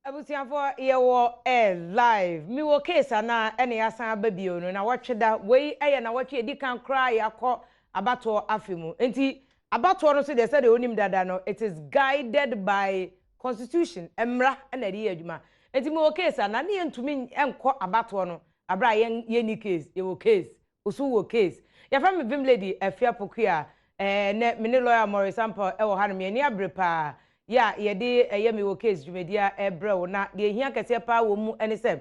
Abusuafoɔ yɛwɔ air live. Me wɔ case anaa ɛna yɛasan aba bio no nawɔtwe da wei ɛyɛ nawɔtwe edi kan koraa yɛakɔ abatoɔ afe mu nti abatoɔ no so deɛ sɛdeɛ wonim dada no it is guided by constitution mmra ɛna ɛde yɛ adwuma nti me wɔ case anaa ne yɛntumi nkɔ abatoɔ no abere a yɛn yɛnni case yɛwɔ case Osu wɔ case. Yɛfrɛ me Vim Lady Afia Pokuya. Ɛɛ nɛ me ne lawyer Maurice Ampaw ɛwɔ hanom. Yɛn ani abere paa yɛ a yɛde ɛyɛ Me Wɔ Case dwumadie a ɛrebrɛ wo. Na deɛ ɛhia kɛseɛ paa wɔ mu ɛne sɛ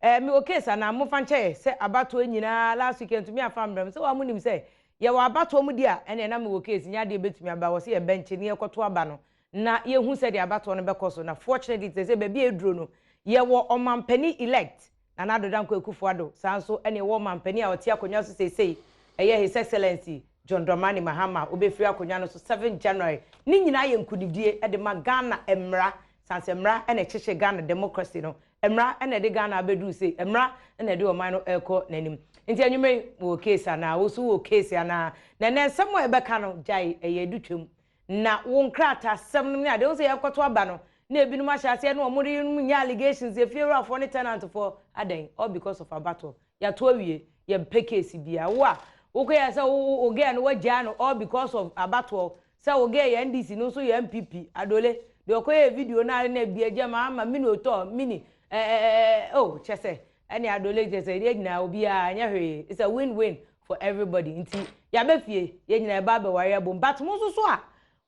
ɛɛ Me Wɔ Case anaa momfa nkyɛ yɛ sɛ abatoɔ nyinaa last week yɛntumi amfa ammrɛ mo. Sɛ waa monim sɛ yɛwɔ abatoɔ mu deɛ a ɛneɛ na Me Wɔ Case nyɛ adeɛ ɛbɛtumi aba. Wɔ sɛ yɛbɛnkye na yɛkɔto aba no na yɛhu sɛdeɛ abatoɔ no bɛkɔ so. Na fortunately te sɛ baabi a ɛduro no yɛwɔ ɔmampanin elect Nana Addo Dankwa Akufo Addo, saa nso na ɛwɔ ɔmanpanin a ɔte akonnwa so seesei, ɛyɛ His Excellency John Dramani Mahama a ɔbɛfiri akonnwa no so 7 January. Ne nyinaa yɛ nkunimdie de ma Ghana mmara, sane sɛ mmara na ɛkyekyere Ghana democracy no, mmara na ɛde Ghana abɛduru sei, mmara na ɛde ɔman no rekɔ n'anim. Nti anwummerɛ yi, mowɔ case anaa? Wo nso wowɔ case anaa? Na ɛnnɛ nsɛm a yɛbɛka no, gyae, ɛyɛ adutwam. Na wo nkrataasɛm nom ne adeɛ, wohu sɛ yɛrekɔto aba no, na ebinom ahyɛ aseɛ ne wɔn yerenom nya allegations, efiewurafoɔ ne tenantfoɔ, adɛn? All because of abatoɔ. Yɛato awie, yɛmpɛ case biara. Wo a, wokɔyɛ sɛ wo wo girl no woagyaa no all because of abatoɔ, sɛ wo girl yɛ NDC no nso yɛ NPP, Adole, deɛ ɔkɔyɛɛ video no a na bi agya ma ama mini otɔ, mini, ɛɛɛɛ, oh, kyɛ sɛ, Ɛne Adole kyerɛ sɛ yɛn nyinaa obiara nyɛ hwee it's a win win for everybody nti yɛaba fie yɛn nyinaa yɛba abɛware abom but mo nso so a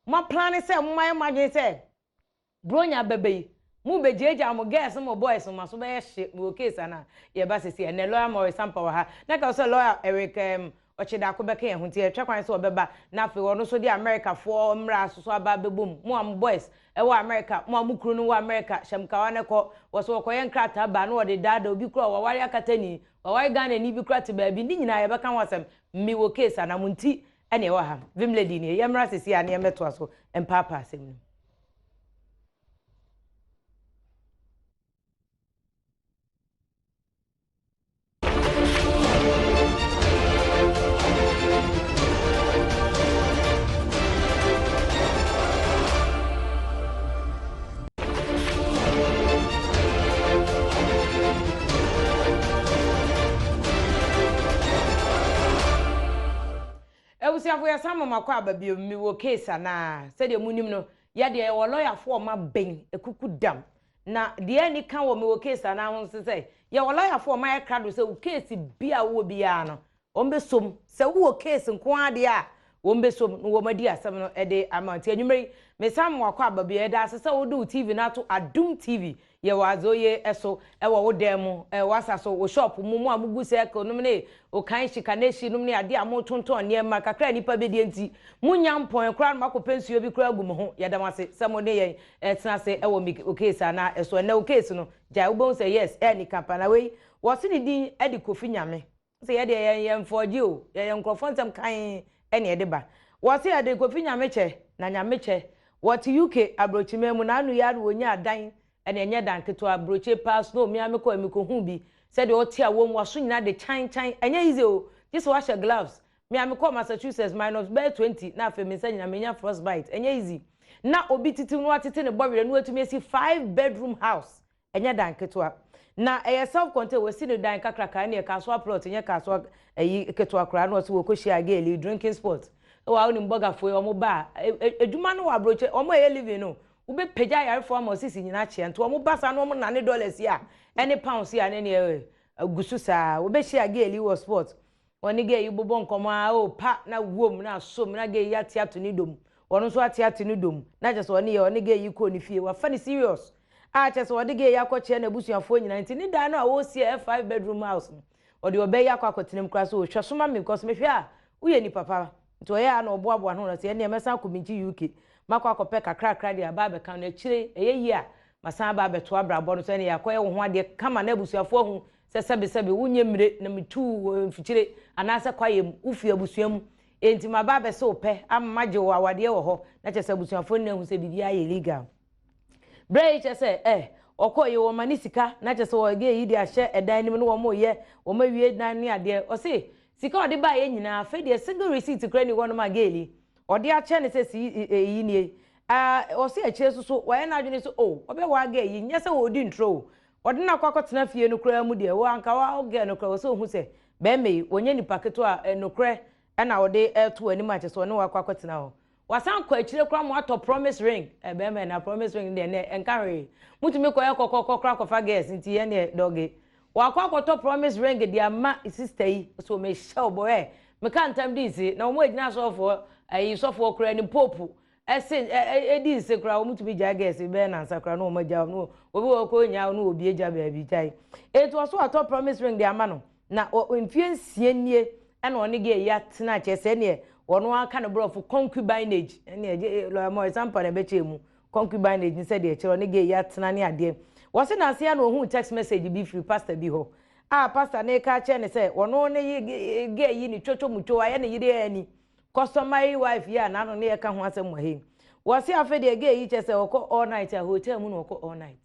mo aplane sɛ mo ayɛ mo adwene sɛ bronya bɛbɛ yi mo bɛgyaagyaa mo girls mo boys mo aso bɛyɛ hye mewɔ case ana yɛba sɛsi ɛnɛ lawyer Maurice Sampa wɔ ha na ka sɛ lawyer Eric um, Ɔkyedaako bɛka yɛn ho nti yɛtwɛ kwan sɛ ɔbɛba na afei ɔno nso de Americafoɔ mmra soso aba abɛbom. Mo a mo boys wɔ America, mo a mo kunu no wɔ America, hyɛmkawa no kɔ, wɔ so wɔkɔyɛ nkrataa ba na wɔde daadaa obi koraa waware akatani, waware Ghanani bi koraa te baabi, ne nyinaa yɛbɛka ho asɛm. Me wɔ case anaa mo nti ɛna ɛwɔ ha. Vim lady nie, yɛmmra sisi a na yɛmmɛtoa so mpaapaa asɛm no mu. Abusuafo yɛsan ma mo akɔ aba bio mewɔ case anaa sɛdeɛ monim no yɛdeɛ yɛwɔ lɔyafoɔ ɔma bɛn akuku dam Na deɛ ani ka wɔ mewɔ case anaa ho nso sɛ, yɛwɔ lɔyafoɔ a wɔayɛ krado sɛ wo case bi a wowɔ biara no, wɔbɛsɔ mu. Sɛ wowɔ case nko ara deɛ a, wɔbɛsɔ mu na wɔadi asɛm no de ama wo. Nti anwummerɛ yi, mesan ma wakɔ aba bio. Yɛda ase sɛ wode wo TV no ato Adom TV. Yɛwɔ Adzoye so wɔ wo dan mu, w'asa so, wo shop mu, mo a mogu circle nom ne Okanhyi, Kanehyi nom ne adeɛ a motontɔn nneɛma kakra a nnipa bɛdie nti, monnya mpɔn koraa na moakɔpɛ nsuo bi koraa agu mo ho. Yɛda mo ase sɛ mo ne yɛn Tena ase wɔ me wo case anaa ɛso ɛnɛ wo case no gyae wobɛhu sɛ yes ɛyɛ nika pa na wei wɔse ne din de Kofi Nyame sɛ yɛ deɛ yɛn yɛn mfɔgye o yɛyɛ nkurɔfoɔ nsɛm kann ɛne ɛde ba wɔse yɛde Kofi Nyame kyɛ na Nyame kyɛ wɔte UK abrokyiman mu na ano yi ara wɔnya dan ɛne ɛnyɛ dan ketewa abrokye paa snow mea mekɔ mekɔhu bi sɛdeɛ ɔte a wɔm waso nyinaa de kyan kyan ɛnyɛ easy o gye sɛ wahyɛ gloves Me a mekɔɔ Massachusetts minus bɛyɛ 20 na afei me nsa nyinaa menya frostbite. Ɛnyɛ easy. Na obi titiw na watete ne bɔwerɛ na watumi asi 5 bedroom house. Ɛnyɛ dan ketewa. Na ɛyɛ self contained, wasi no dan kakraka ɛne kasoa plot nyɛ kasoa ɛyi ketewa koraa na ɔse wɔkɔhyia girl yi drinking spot. Ɛwɔ a wonim bɔgafoɔ yi wɔn ba a adwuma no wɔ aburokyi wɔn a ɛyɛ living no wobɛpagya ayarefoɔ ama osisi nyinaa kyea nti wɔn ba saa na wɔn nane dollars yi a ɛne pounds yi a ne neɛ agu so saa wobɛhyia girl yi wɔ spot. Ɔne gay yi bobɔ nkɔmmɔ ara oh pa na wom na asom na gay yi ate ato ne dɔ mu ɔno nso ate ate ne dɔ mu na kyerɛ sɛ ɔne yɛ ɔne gay yi kɔɔ ne fie wafa no serious a kyerɛ sɛ ɔde gay yi akɔkyerɛ n'abusuafoɔ nyinaa nti ne dan no a ɔresi a ɛyɛ 5 bedroom house no ɔde ɔbaa yi akɔ akɔtena mu koraa sɛ ɔhwɛ so ma me because mehwɛ a woyɛ nipa pa nti ɔyɛ a na ɔboaboa ne ho na sɛ ɛnneɛ mɛsan akɔ me nkyi UK makɔ akɔpɛ kakrakra de aba abɛka no akyire ɛyɛ yie a masan aba abɛto abrabɔ no so ɛne yɛakɔyɛ wo ho adeɛ kama na abusuafoɔ ahu sɛ sɛbesɛbe wonyɛ mmire na metuu wo mfikyire anaasɛ kwaeɛ mu, wofiri abusua mu, enti maba abɛse wo pɛ ama magye wo awadeɛ wɔ hɔ, na kyerɛ sɛ abusuafoɔ nyinaa ahu sɛ biribiara yɛ legal. Berɛ yi kyerɛ sɛ eh, ɔkɔɔ yi wɔma ne sika, na kyerɛ sɛ wɔde ayi de ahyɛ ɛdan no mu na wɔn reyɛ, wɔn awie dan ne adeɛ. Ɔse sika a ɔde baeɛ nyinaa, afei deɛ single receipt koraa ni hɔnom a girl yi, ɔde akyɛ no sɛ si eyi nie. Ah, ɔse akyire nso so wayɛ n'adwene sɛ oh, ɔbɛwaa girl yi, nyɛ sɛ ɔredi ntorɔ o, ɔde no akɔ akɔtena fie no koraa mu deɛ, wo anka wo girl no koraa wɔ sɛ ɔhu sɛ barima yi, ɔnyɛ nipa ketewa a, nokorɛ na ɔde reto w'anim a kyerɛ sɛ ɔne wo akɔ akɔtena hɔ. Wasan kɔ akyire koraa ma watɔ promise ring, eh, barima yi na promise ring deɛ ɛnɛ ɛnka hwee, motumi kɔyɛ kɔkɔkɔ koraa kɔfa girls nti ɛnneɛ dɔge. Wakɔ akɔtɔ promise ring de ama sister yi, so mehyɛ wo bɔ ɛ, meka ntam di nse, na wɔn a ɛgyina asɔfoɔ, ayi sɔfoɔ koraa anim, pope, Ɛse ɛ ɛdi nse koraa wɔn tumi gyae girls bɛyɛ nansa koraa na wɔn agya wɔn obi wɔ hɔ koraa onyaa na obi agya baabi gyae eti ɔso atɔ promise ring de ama no na mfie nsia nie ɛna ɔne girl yi atena kyerɛ sɛ ɛneɛ wɔn aka ne borɔfo concubinage ɛneɛ gye lawyer Morris Ampa na ɛbɛkyɛ mu concubinage ne sɛdeɛ ɛkyerɛ ɔne girl yi atena ne adeɛ wɔse nansa yi na ohun text message bi firi pastor bi hɔ a pastor ne ka kyerɛ ne sɛ ɔno ne girl yi ne twotwo mutwo ayɛ ne yere ani Customary wife yi a n'ano ne yɛka ho asɛm wɔ ha yi. Wɔse afei deɛ gay yi kyɛ sɛ ɔkɔ all night a hotel mu na ɔkɔ all night.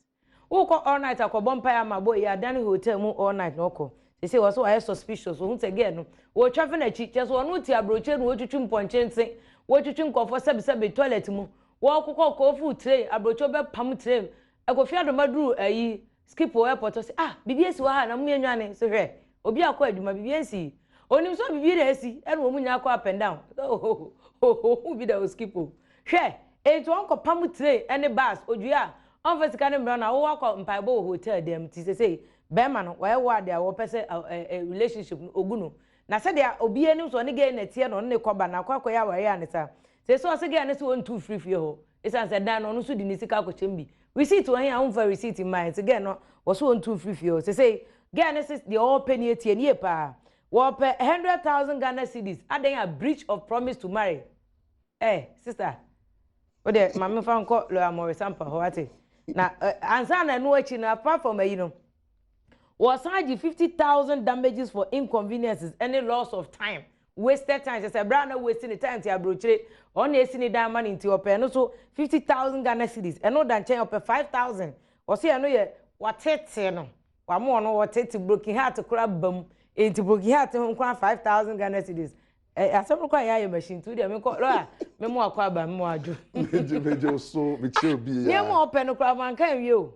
Wokɔ all night akɔbɔ mpaeɛ ama boy yi adane hotel mu all night na ɔkɔ. Seesei wɔse wayɛ suspicious, ohun sɛ girl no wɔtwa fe n'akyi, kyɛ sɛ ɔno te aburokyire na wɔtwitwi mpɔnkye nse, wɔtwitwi nkurɔfoɔ sɛbesɛbe toilet mu, wɔkokɔ kɔɔfuu train, aburokyire bɛpam train, Kofi Adoma duru ayi Schiphol airport ɔse ah biribi asi wɔ ha na mom yɛnwane so hwɛ obi akɔ adwuma biribi ansi onim sɛ biribi na asi ɛna wɔn nyinaa kɔ up and down ohu bi da wɔ Schiphol hwɛ enti wɔn pam train ɛne bus odua a ɔnfa sika no mmerɛ na wɔwɔ akɔ mpaebɔ wɔ hotel dɛm ti sesei bɛrima no wɔyɛ wɔ ade a wɔpɛ sɛ relationship no ogu no na sɛdeɛ obi anim sɛ ɔne gay na ɛteɛ na ɔne ne kɔba na akɔ akɔyɛ awareɛ a ne saa sɛ ɔse gay ne sɛ ɔntu firi fie hɔ ɛsiane sɛ dan no ɔno nso de ne sika akɔkyɛm bi. Receipt wɔ he a womfa receipt mmae nti girl no wɔse ɔntu mfiri fie hɔ. Sesei girl no se deɛ ɔɔpɛ nie, tie no yie paa. Wɔɔpɛ 100,000 Ghana cedis, adɛn a breach of promise to marry. Eh sister, wodeɛ ma memfa nkɔ lawyer Maurice Ampah hɔ wate. Na ansa na ɛno akyi no, apart from ayi no, wɔsan agye 50,000 damages for inconveniences ɛne loss of time. Wasted time, kyerɛ sɛ berɛ a na waste ne time te aburokyire, ɔno na esi ne dan ama no nti ɔpɛ ɛno so 50,000 Ghana cedis, ɛno da nkyɛn ɔpɛ 5,000, ɔse ɛno yɛ watetee no, wama ɔno ɔtete broken heart koraa ba mu, nti broken heart ho nkoaa 5,000 Ghana cedis, ɛ asɛm no koraa yɛ ayɛ machine nti wodeɛ menkɔ lawyer memo akɔ aba memo adwo. Megye megye wo so mekyerɛ obi ya. Nneɛma a ɔpɛ no koraa manka anwie o.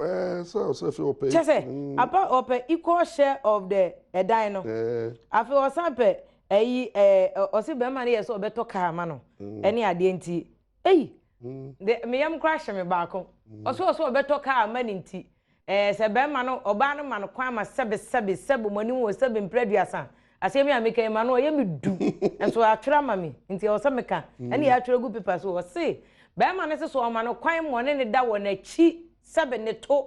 Ɛɛ sɛ ɔsɛ afei ɔpɛ. Kyɛ sɛ apa ɔpɛ equal share of the ɛdan no. Afei ɔsan pɛ ɛyi ɛɛ ɔsi bɛrima no yɛ sɛ ɔbɛtɔ kaa ama no ɛne adeɛ nti eyi de me yam koraa hyɛ me baako. Ɔsɛ ɔsɛ ɔbɛtɔ kaa ama no nti ɛɛ sɛ bɛrima no ɔbaa no ma no kwan ma sɛbe sɛbe sɛbe mo anim wɔ sɛbe mpere aduasa asɛm yi a meka yi ma no ɔyɛ me du nso atwerɛ ama me nti ɛwɔ sɛ meka ɛne yɛ atwerɛ gu paper so ɔse bɛrima no sɛ sɛ ɔma no kwan ma ɔne ne da wɔ n'akyi sɛbe ne to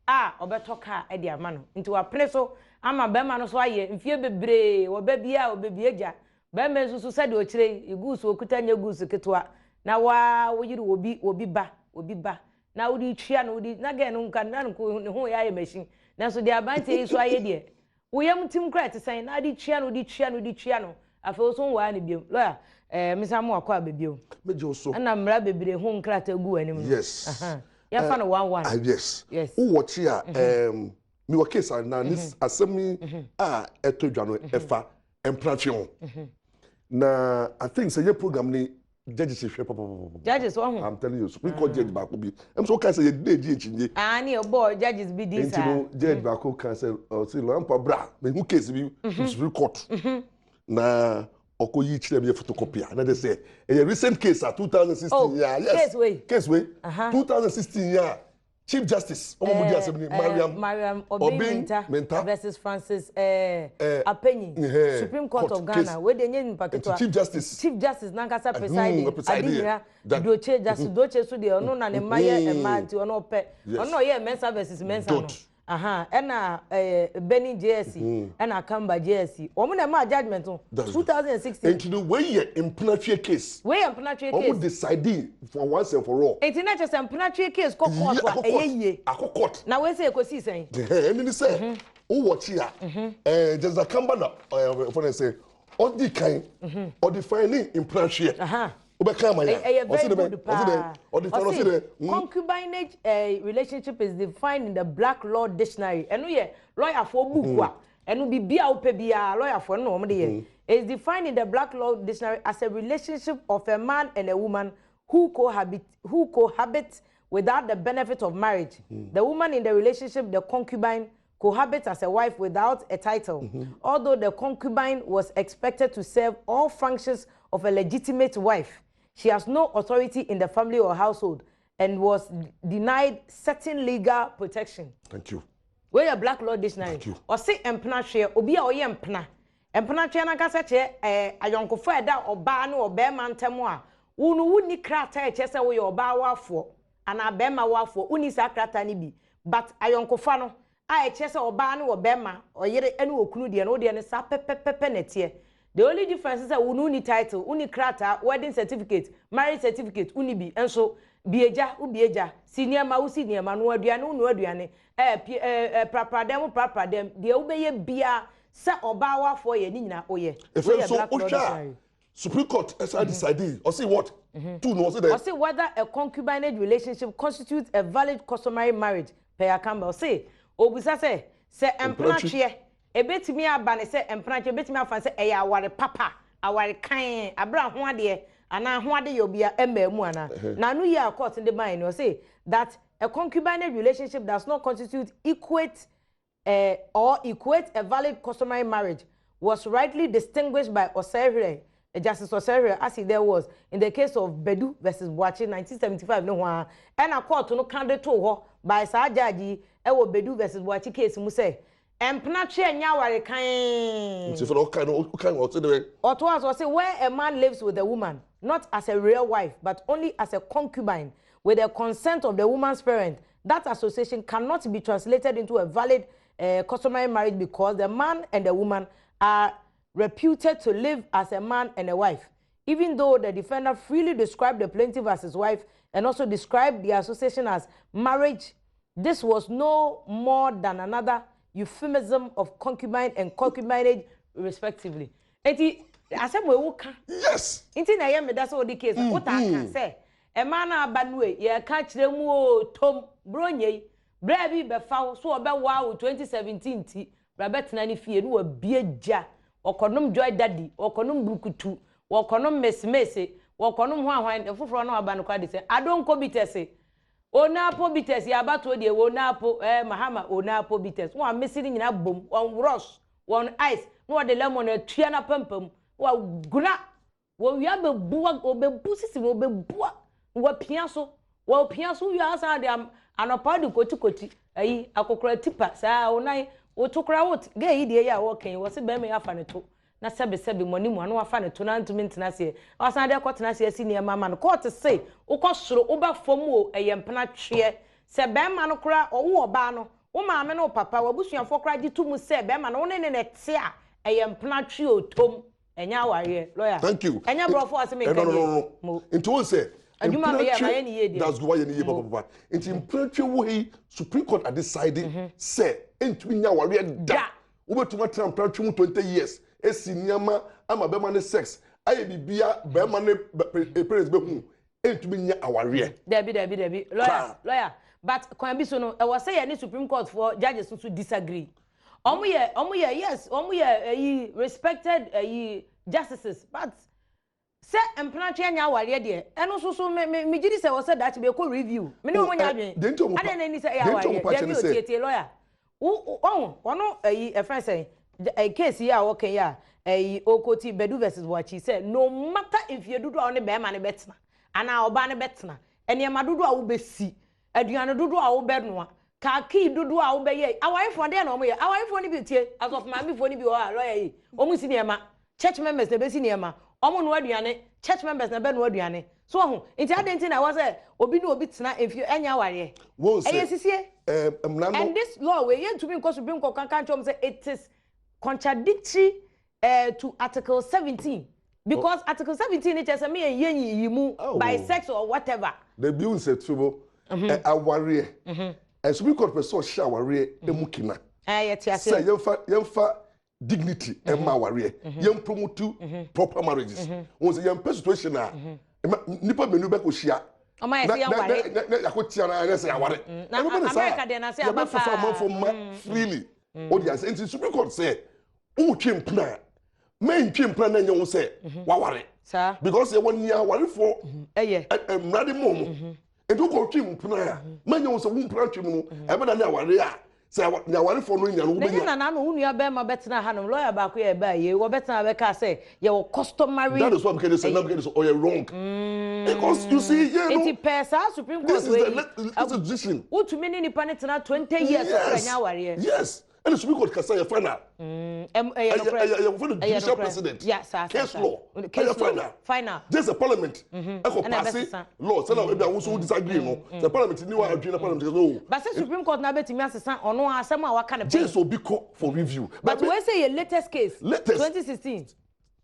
a ɔbɛtɔ kaa de ama no nti wapene so ama bɛrima no so ayɛ mfie bebree ɔba biara ɔbɛbie gya bɛrima nso so sɛdeɛ ɔkyerɛ yi goose okuta nyɛ goose ketewa na waa woyere obi obi ba obi ba na wode tua no wode na gɛn no nka na ne ho yɛ ayɛ machine nanso deɛ aberanteɛ yi so ayɛ deɛ wo yam tim koraa ɛte sɛn na wode tua no wode tua no wode tua no afei wo so nwaa no biom lawyer ɛɛ mesa mo akɔ aba biom megye wo so ɛna mmara bebree ho nkrataa gu w'anim no. Yes. Yɛmfa no one one. Ah, yes. Yes. Wowɔ kyi a mewɔ case a na ne asɛm yi a ɛtɔ dwa no ɛfa mpratwe ho. Na I think sɛ yɛ program ni judges hwɛ papapapa. Judges wɔ ho. I'm telling you, Supreme Court judge baako bi. Ɛm sɛ ɔka sɛ yɛ de edi akyinnye. Ah, ne yɛbɔ judges bi di saa. Nti no judge baako ka sɛ ɔsi lampa bra mehu case bi Supreme Court. Na ɔkɔ yi kyerɛ mi yɛ photocopy a na de sɛ ɛyɛ recent case a 2016 Oh, yɛ a yes case wei. Case wei 2016 yɛ a Chief Justice ɔmo mo di asɛm ni Mariam Mariam Obeng Obeng Mintah Mintah versus Francis Apenyi Supreme Court court of case. Ghana. Wei de nye nipa Nti ketewa. Chief Justice Chief Justice nankasa presiding presiding yɛ. Adinyira Dotse Justice Dotse so deɛ ɔno na ne mma yɛ mmaa nti ɔno ɔpɛ. Yes. Ɔno na ɔyɛ Mensa versus Mensa no. Dot. Aha, ɛna Benny JSC ɛna Akamba JSC. Wɔn na ɛmaa judgement no That's good. 2016. Nti no wei yɛ mpenatwe case. Wei yɛ mpenatwe Ɔmo case. decide for once and for all. Nti na kyerɛ sɛ mpenatwe case kɔ court Yi a akɔ ɛyɛ court. yie. Akɔ court. Na wei sɛ ɛkɔsii sɛn? Ɛne ne sɛ wowɔ kyi a Justice Akamba na ɛfɔ ne sɛ ɔdi kan ɔde fan ne mpenatweɛ. Wobɛka ama yɛ. Ɛyɛ very Ɔsi dɛ bɛ good ɔsi dɛ paa. ɔde fan ɔsi Ɔsi dɛ. concubinage relationship is defined in the Black Law Dictionary. Ɛno yɛ lawyerfoɔ book a ɛno biribi a wopɛ biara lawyerfoɔ no na wɔn de yɛ. Is defined in the Black Law Dictionary as a relationship of a man and a woman who cohabit without the benefit of marriage. The woman in the relationship, the concubine, cohabits as a wife without a title. Although the concubine was expected to serve all functions of a legitimate wife, she has no authority in the family or household and was denied certain legal protection. Thank you. Wey yɛ Black Law Dictionary. Thank you. Ɔse mpena hwɛ, obi a ɔyɛ mpena twɛ n'ankasa kyerɛ ayɔnkofa a ɛda ɔbaa ne ɔbɛrima ntam a wo no wonni krataa a ɛkyerɛ sɛ woyɛ ɔbaa wafoɔ anaa bɛrima wafoɔ. Wonni saa krataa no bi, but ayɔnkofa no a ɛkyerɛ sɛ ɔbaa ne ɔbɛrima, ɔyere ne okunu deɛ no, wodeɛ no saa pɛpɛpɛpɛ na ɛteɛ. The only difference is sɛ wo no wonni title, wonni krataa, wedding certificate, marriage certificate wonni bi. Nso biegya wobiegya si nneɛma, wosi nneɛma no, aduane wonoa aduane, pie prapradɛm prapradɛm deɛ wobɛyɛ bia sɛ ɔbaa wafoɔ yɛ ne nyinaa woyɛ. Efe Wei yɛ nso Black Law wohwɛ a Dictionary. Supreme Court ɛsan decide. Ɔsi what two no, ɔsi dɛ Ɔse whether a concubinage relationship constitutes a valid customary marriage per Akamba. Ɔse obisa sɛ mpenatweɛ ebetumi aba ne sɛ mpenatweɛ ebetumi afa sɛ ɛyɛ aware papa, aware kan abere ho adeɛ anaa ho ade yɛ obia mmaa mu anaa. Na ano yi a court de ban no, ɔse that a concubinage relationship does not constitute equate or equate a valid customary marriage was rightly distinguished by Osehere, Justice Osehere, as he there was in the case of Bedu versus Boakye 1975 no ho a ɛna court no kan de to hɔ by saa judge yi ɛwɔ Bedu versus Boakye case mu sɛ mpenatwe anya aware kan. Nti fɛ na ɔkan no, ɔkan ɔsi dɛ Ɔto aso, ɔsɛ where a man lives with a woman not as a real wife but only as a concubine with the consent of the woman's parent, that association cannot be translated into a valid customary marriage because the man and the woman are reputed to live as a man and a wife. Even though the defendant freely described the plaintiff as his wife and also described the association as marriage, this was no more than another euphemism of concubine and concubinage respectively. Eti asɛm wo ewu ka. Nti na ɛyɛ meda sɛ wode case wotaa ka sɛ ɛmaa no aba no e yɛka kyerɛ mu o tom buronye yi berɛ bi bɛfa wo so ɔbɛwoa wo 2017 nti bra bɛtena ne fie ne wabie gya, wɔkɔnom Joy Daddy, wɔkɔnom burukutu, wɔkɔnom mesemese, wɔkɔnom ho ahwan foforɔ na waba no kora de sɛ adonko bitters, onapo bitters yɛ abatoɔ deɛ onapo Mahama onapo bitters wɔn a mesi ne nyinaa bom, wɔn rush wɔn ice na wɔde lemon atua na pampam wɔaguna wɔwia bɛbua, wɔbɛbu sisi wɔbɛbua, wɔpia so, wɔpia so wia asan de anɔpa de kotikoti ayi akokora tipa saa wɔn nan woto kora wot gee yi deɛ yi a wɔka yi wɔsi bɛrima yi afa ne to na sɛbisɛbi mɔni mu ano afa ne to na ntumi ntena aseɛ, ɔsan de akɔ tena aseɛ si nneɛma ama no. Court se wokɔ soro woba fam o, ɛyɛ mpena tweɛ sɛ bɛrima no kora ɔwo ɔbaa no, wo maame ne wo papa w'abusuafoɔ kora gye to mu sɛ bɛrima no wo ne ne na ɛte a, ɛyɛ mpena twe otom, ɛnyɛ awareɛ, lawyer. Thank you. Ɛnyɛ borɔfo ase mi Eh, nka no, no, nie no, no. Mo Nti wɔn sɛ Adwuma mi yɛ, ma yɛ ne yie deɛ. That's good, wayɛ ne yie Mo. papapapa. Nti mpenatwe wɔ yi, Supreme Court adecide sɛ ntumi nya awareɛ da. Da. Wobɛtumi atena mpenatwe mu 20 years esi nneɛma ama bɛrima ne sex ayɛ bibia, bɛrima ne parents bɛhu, ntumi nya awareɛ. Dabi, dabi, dabi, lawyer. Kra. Lawyer, but kwan bi so no ɛwɔ sɛ yɛ ne Supreme Court for judges nso disagree. Ɔmo yɛ yes, ɔmo yɛ ɛyi respected ɛyi justices, but sɛ mpenatwe anya awareɛ deɛ, ɛno nso so me gyi di sɛ wɔ sɛ daakye bi ekɔ review me ne Oh, ɔmo nya adwene. Deɛ nti ɔmo Adeɛ na ni sɛ ɛyɛ deɛ nti ɔmo awareɛ pa kyɛ dabi ne o sɛ- tietie, lawyer, wo ɔho ɔno ɛyi ɛfɛn sɛn ɛ case yi a wɔka yi a ɛyi okoti Bedu versus Wakyi sɛ no matter mfie dodoɔ a ɔne bɛrima no bɛtena anaa ɔbaa no bɛtena, nneɛma dodoɔ a wobɛsi, aduane dodoɔ a wobɛnoa, kaakii dodoɔ a wobɛyɛ, awarefoɔ deɛ na wɔn yɛ awarefoɔ no bi tie asɔfo maamefoɔ no bi wɔ hɔ a, lawyer yi, wɔn si nneɛma, church members na ebesi nneɛma, wɔn noa aduane, church members na ɛbɛnoa aduane so ɔho. Nti adi nti na ɛwɔ sɛ obi ne obi tena mfie ɛnyɛ awareɛ? Wɔn sɛ Ɛyɛ sisie. Mmara no And this law wey yɛntumi nkɔ Supreme Court kankan kyerɛ wɔn sɛ it is contradictory to Article 17 because Article 17 ni kyerɛ sɛ meyɛ yɛ yiyi mu Oh. by sex or whatever. Dabi, n sɛ tubo awareɛ Supreme Court pɛ sɛ ɔhyɛ awareɛ emu kina. Yɛ te Sɛ ase. yɛmfa dignity ɛma awareɛ, yɛn promote proper marriages. Wɔn sɛ yɛn pɛ situation a nipa mmienu bɛ ko hyia Ɔmo ayɛ sɛ yɛn ware. Na yako tia na ɛyɛ sɛ yaware. Na Ɛbɛbɛ ne saa. America deɛ na sɛ aba yɛbɛfefa paa. amanfo ma freely o de ase. Nti Supreme Court sɛ wotwe mpena a, mɛntwe mpena na nyɛ wo sɛ waware. Saa. Because yɛwɔ nea awarefoɔ ɛyɛ mmara de ma wɔn. Nti wokɔ twe mpena a, manya wo sɛ wo mpena twe mu no, ɛbɛda ne aware a sɛ nea awarefoɔ no nya no Na nyɛ wobɛnya. Nana no wo nua bɛrima bɛtena hanom, lawyer baako yɛ ɛbaa yie, wɔbɛtena bɛka sɛ yɛwɔ customary. That is why I'm getting say, I'm getting say, oh, you're wrong. Because you see, yeah, no, Nti pɛɛ saa Supreme Court this is wei the this is decision. Wotumi ne nipa ne tena 20 years ɔkora nya awareɛ. Yes. And the Supreme Court kasa yɛ final. Ɛyɛ nokorɛ. Ɛyɛ wɔfɛ no Ɛyɛ judicial nokorɛ. precedent. Yeah, saa. Case law. Case Ɛyɛ law. final. Final. Just a parliament ɛkɔ Ɛna pass ɛbɛsesa. law. Sɛ na ebi a woso disagree no. Sɛ parliament ni wa adwene na parliament sɛ oh. But sɛ Supreme Court na bɛtumi asesa ɔno asɛm a waka ne pɛn. Just obi kɔ for review. But wei sɛ yɛ latest case. Latest. 2016.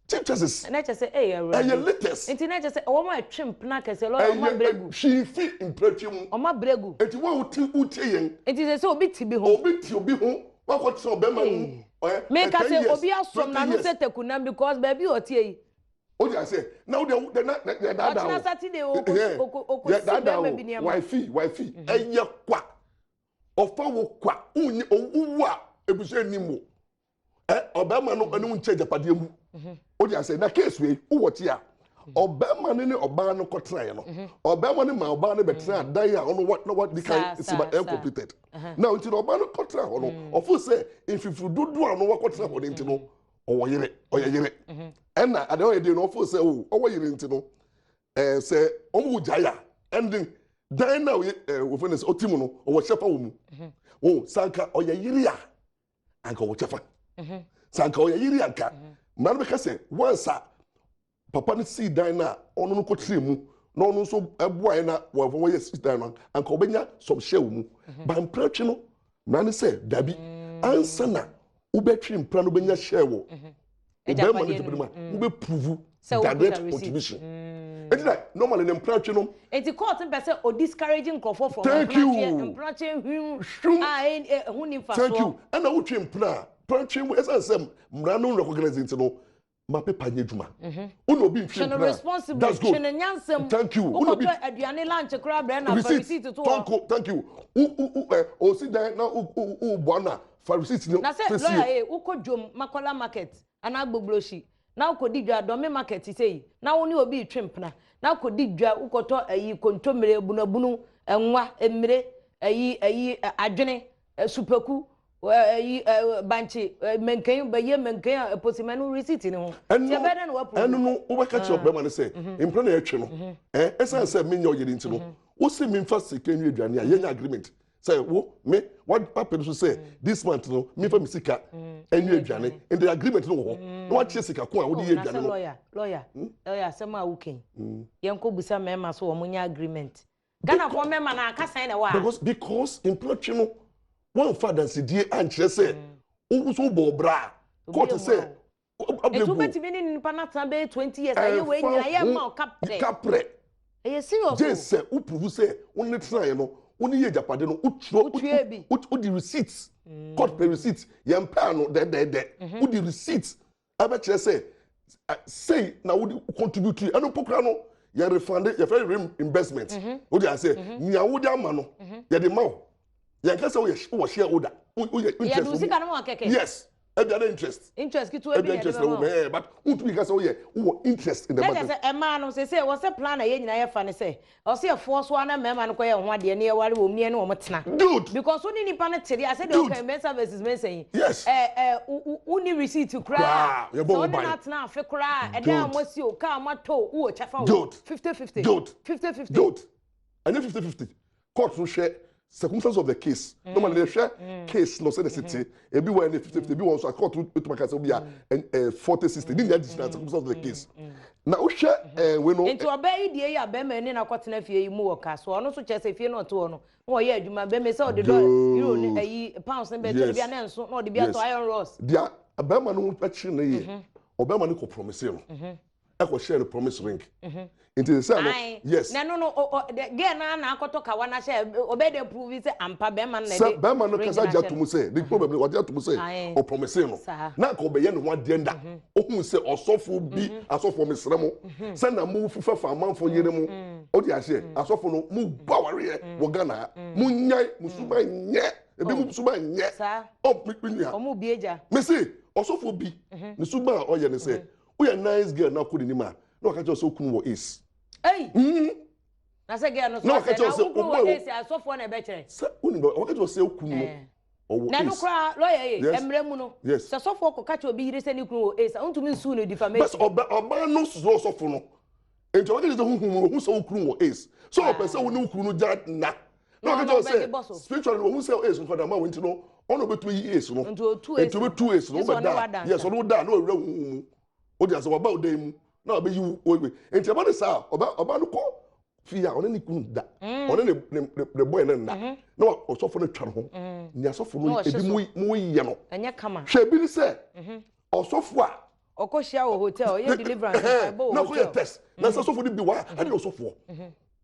Chief Justice. Na kyerɛ sɛ ɛyɛ Awurade. Ɛyɛ latest. Nti na kyerɛ sɛ wɔn a ɛtwe mpena kɛseɛ, lawyer, ɔmo abregu. Ɛyɛ hwii fi mpratwi mu. Ɔmo abregu. Eti wɔn a wote wotie yɛn. Nti sɛ obi ti bi ho. Obi te obi ho wakɔ tena ɔbɛrima ho. Meka 10 sɛ years, obi asɔm 20 n'ano years. sɛ tekunam because baabi a ɔte yi. O de ase na o de o de na yɛ daadaa o. Ɔkyena Saturday oko Yɛ si daadaa bɛrima o. bi nneɛma. Waifi waifi ɛyɛ kwa ɔfa wo kwa wunye owu a ebusua anim wo ɔbɛrima no ɛne wo nkyɛn japadeɛ mu. O de ase na case wei wowɔ ti a ɔbɛrima no ne ɔbaa no kɔtena yɛ no, ɔbɛrima no ma ɔbaa no bɛtena adan a ɔno wa na wadi kan Saa, si ba saa, incompleted na nti na ɔbaa no kɔtena hɔ no, ɔfo sɛ mfifiri dodoɔ a ɔno wakɔtena hɔ no nti no ɔwɔ yere, ɔyɛ yere, ɛna adeɛ ɔyɛ deɛ no ɔfo sɛ o ɔwɔ yere nti no sɛ ɔmo wò gyae a ɛnde dan na ɔyɛ wɔfɛ no sɛ ɔti mu no ɔwɔ kyɛfa wɔ mu o. Sanka ɔyɛ yere a anka ɔwɔ kyɛfa, sanka ɔyɛ yere anka mmara no bɛka sɛ once a papa no sii dan no a ɔno no kɔtiri mu na ɔno nso ɛboaeɛ na wɔn wɔyɛ sii dan no anka ɔbɛnya some share wɔ mu. Ba mpratwe no, mmara no sɛ dabi, ansa na wobɛtwe mpra no wobɛnya share wɔ ɔbɛrima no Agyapadeɛ gyapade no mu a wobɛ prove Sɛ wokuta direct receipt. contribution. Eti na normally ne mpratwe no Nti court mpɛ sɛ o discourage nkurɔfoɔ from Thank you. mpratwe hwim Hwim. a ɛho ni mfasoɔ. Thank you. Ɛna wotwe mpena a mpratwe mu, ɛsiane sɛ mmara no recognize nti no ma pepa nyɛ adwuma. Wona obi ntwe Twene mpena a, responsibly. that's good. Twene nyansam. Thank you. Wona obi Wokɔtɔ aduane lunch koraa brɛ na fa receipt receipt to hɔ. Tɔnko, thank you. Wo wo wo osi dan na wo wo wo boa na fa receipt no. Na sɛ fɛ sie. Lawyer, wokɔ dwom Makola Market anaa Agbogbloshie na wokɔdi dwa, Dome Market sɛ na wo ne obi retwe mpena na wokɔdi dwa, wokɔtɔ ayi kontommire, abunabunu, nwa, mmire, ayi adwene, supaku, ayi bankye, menkan, bɛyɛ menkan a ɛposimɛ no receipt ne ho. Nti ɛbɛyɛ dɛ na ɛno woaprove? No wobɛka kyerɛ ɔbɛrima no sɛ mpena na yɛtwe no ɛsiane sɛ menyɛ ɔyere nti no wosi memfa sika nwi aduane a yɛnya agreement sɛ wo me wapɛ no so sɛ this month no memfa me sika ɛnwi aduane, nti agreement no wɔ hɔ na wakyerɛ sika ko a wode yɛ Na sɛ aduane no. Lawyer, asɛm a wokan, yɛnkɔ busa mmarima so wɔn nyɛ agreement. Ghanafoɔ mmarima na aka sɛn na ɛwɔ a Because mpratwe no wɔmfa adansedie ankyerɛ sɛ wo so wobɔ ɔbra a court Obi sɛ emu. Nti wobɛtumi ne nipa no atena bɛyɛ 20 years ayɛ wei nyina yɛ ma wo kaprɛ. Kaprɛ. Ɛyɛ serious Gye o. sɛ wo prove sɛ wo ne tenaeɛ no, wo ne yɛ agyapade no, wotwerɛ Wotua bi. Wode receipt, court pɛ receipt, yɛmpɛ ano dɛdɛɛdɛ, wode receipt ɛbɛkyerɛ sɛ sei na wode contribute. Ɛno mpo kora no yɛ refund, yɛfrɛ reimbursement. Wode asɛ nea wode ama no yɛde ma wo. Yɛnka sɛ woyɛ wowɔ shareholder, woyɛ interest Yɛde wɔ wo mu. sika no ma wo kɛkɛ. Yes, ebia na interest Interest ketewa bi ebia na yɛde interest na bɛma wɔ wo. But wontumi ka sɛ woyɛ wowɔ interest in the Na kyerɛ matter. sɛ ɛmaa no sɛ wɔ sɛ plan a yɛn nyinaa yɛfa ne sɛ ɔsɛ yɛfoɔ so ana mmarima no kɔyɛ ho adeɛ ne yɛware wɔ mu ne yɛne wɔn tena. Good. Because wo ne nipa no te deɛ asɛ deɛ Good. ɔka Mensa versus Mensa yi. Yes. ɛ ɛ wo wo ni receipt koraa. Koraa, yɛbɔ sɛ wo wo ne ban. no atena afe koraa, ɛdan a Good. mo asi o, kaa mo atɔ o, wowɔ kyɛfa o. Good. 50-50. Good. 50-50. Good. Ɛnyɛ 50-50. Court no hwɛ circumstance of the case. Normally they hwɛ case no sɛ de sete ebi wɔ ɛne 50-50, ebi wɔ nso a court no etuma ka sɛ obi a 40-60 ne nyinaa gyina circumstance of the case na wohwɛ wei no. Nti ɔbaa yi deɛ yi a bɛrima ni na akɔtena fie yi mu wɔ ka so, ɔno nso kyerɛ sɛ fie no ɔte hɔ no na ɔyɛ adwuma, bɛrima sɛ ɔde dɔ euro ne ayi pounds ne bɛtɔ bi a na nso na ɔde bi atɔ iron rods. Deɛ bɛrima no akyiri no yɛ ɔbɛrima no kɔ promise no, ɛkɔ hyɛ no promise ring, nti sɛ no Aye. Yes. Na no o the girl na akɔtɔ kawa na hyɛ, ɔbɛ de prove sɛ ampa bɛrima no na sɛ ɛde bɛrima no ring kasa na gye ahyɛ ato no. mu sɛ the problem no wagye ato mu sɛ ɔpromise no na nka ɔbɛyɛ ne ho adeɛ nda ohun sɛ ɔsɔfo bi, asɔfo mesrɛ mo sɛ na mo fifa fa amanfo yere mu o de ahyɛ asɔfo no mo bɔ awareɛ wɔ Ghana ha, mo nyae mo suba nyɛ ebi mo suba nyɛ. Ɔ mi nua. Ɔmo bie gya. Mesi ɔsɔfo bi ne suba a ɔyɛ ne sɛ woyɛ nice girl na akɔ n'anim a na waka kyerɛ sɛ okunu wɔ AIDS. Ei! Na sɛ girl no so Na waka asɛ kyerɛ na sɛ okunu ɔbɔ wɔ AIDS asɔfoɔ na ɛbɛkyerɛ. Sɛ wonim bɛ waka kyerɛ sɛ okunu no ɔwɔ Na ɛno AIDS. koraa lawyer ye Yes. mmerɛ mu no Yes. sɛ sɔfoɔ kɔka kyerɛ obi yere sɛ ne kunu wɔ AIDS a wontumi nsue no Bɛs defamation. ɔbɛ ɔbaa no soro ɔsɔfo no. Nti ɔbɛka kyerɛ sɛ huhu mu ohu sɛ wo kunu wɔ AIDS. So ɔpɛ sɛ wo ne wo kunu no gya na. Na Na ɔka ɔno kyerɛ ɔbɛgye bɔ sɛ so. spiritually ohu sɛ AIDS nkɔda ma wo nti no ɔno ɔbɛtumi yi AIDS no. Nti otu AIDS Nti no. obetu AIDS no Gye sɛ ɔne wobɛda. wada Yes, ansa. ɔno da na ɔwura huhu mu. Wode asɛ waba wo dan mu na ɔbɛyi wo owe. Nti ɛba ne saa ɔba ɔba no kɔ fie a ɔne ne kunu da. Ɔne ne boy no nna. Na ɔsɔfo no twa ne ho. Nea asɔfo Na no ɔhye ebi so. mu yɛ no. Ɛnyɛ kama. Hwɛ bi ne sɛ ɔsɔfo a Ɔkɔ hyia wɔ hotel ɔyɛ deliverance mpaebɔ wɔ na ɔkɔyɛ hotel. test na sɛ sɔfo no bi wɔ a ɛne ɔsɔfoɔ